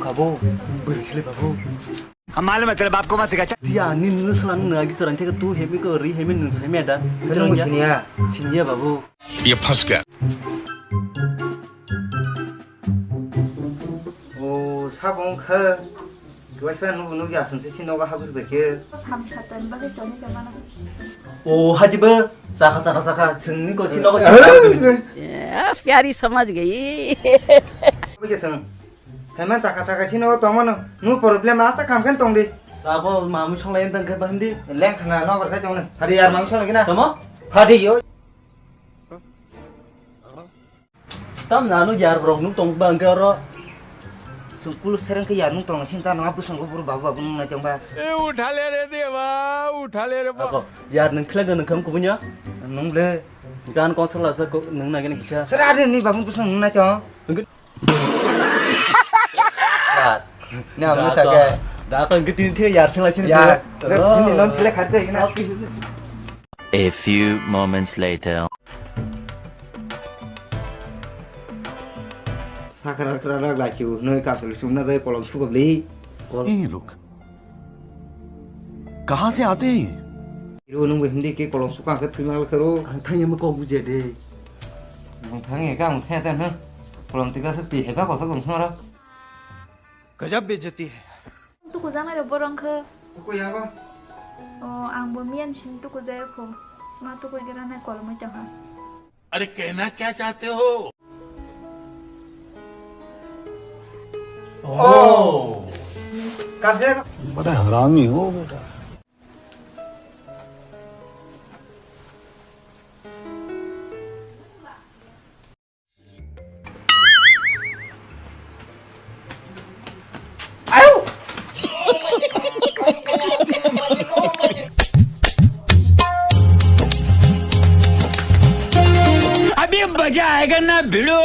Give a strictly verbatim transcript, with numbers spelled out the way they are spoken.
Babu, bwrwi sile babu. Hum malume tere baap ko mat sikha. Tiya, ni nung sala nung agi chorang theke tu hemi ko ri hemi nung sai meda. Nung siniya. Siniya babu. Ye phas gaya. O, sabong kha. Gwas pa nung nung ya sumse sinoga habur beke. Sam satan bage toni jamana. O, haji ba. Saka, saka, saka. Sini ko sinoga sinoga. Eh, pyari samajh gayi. Bage sang. Phaima chakha chakha chini o tongmano. Nu problem asta kam khan tongdi. Abo mamu songlai entang khe bahindi. Leng khna no barsa tongno. Phadi yar mamu songlai kina. Tamo? Phadi yo. Tam nanu yar borok nuk tong ba angke oro. Sungkulu sereng ke yar nuk tong sin ta nang bwsang buru babu babu nuk nai tong ba. ए उठा ले रे देवा, उठा ले रे बा। Ako yar nung khlek nung kham kubunya. Nung le. Gan konsol asa nung nai gani kisa. Sera de ni babu bwsang nuk nai tong. Nung Ni ang Da sa to, ke. Da to, engke tini thik yar sing lai sini Ya, sini. Ini non play khate ini. A few moments later. Sakra sakra rak lai chu, noi ka sulu sumna dai kolom sukabli. ये लोग कहाँ से आते हैं? Iro nung bo hindi ke kolom suka ke thui mal karo. Ang thang yama kok bujia de. Ang thang ye ka ang thang ta na. Kolom tika sa ti heba ko sa kolom sara. गजब बेइज्जती है। Tuku jang nai ro borong khe. Tuku ya ko? O, ang bo miyan sin tuku jaya kho. Ma tuku gira nai kolom oi tong ha. अरे कहना क्या चाहते हो? Oh. Kan se. बड़ा हरामी हो बेटा। अभी मजा आएगा ना भिड़ो।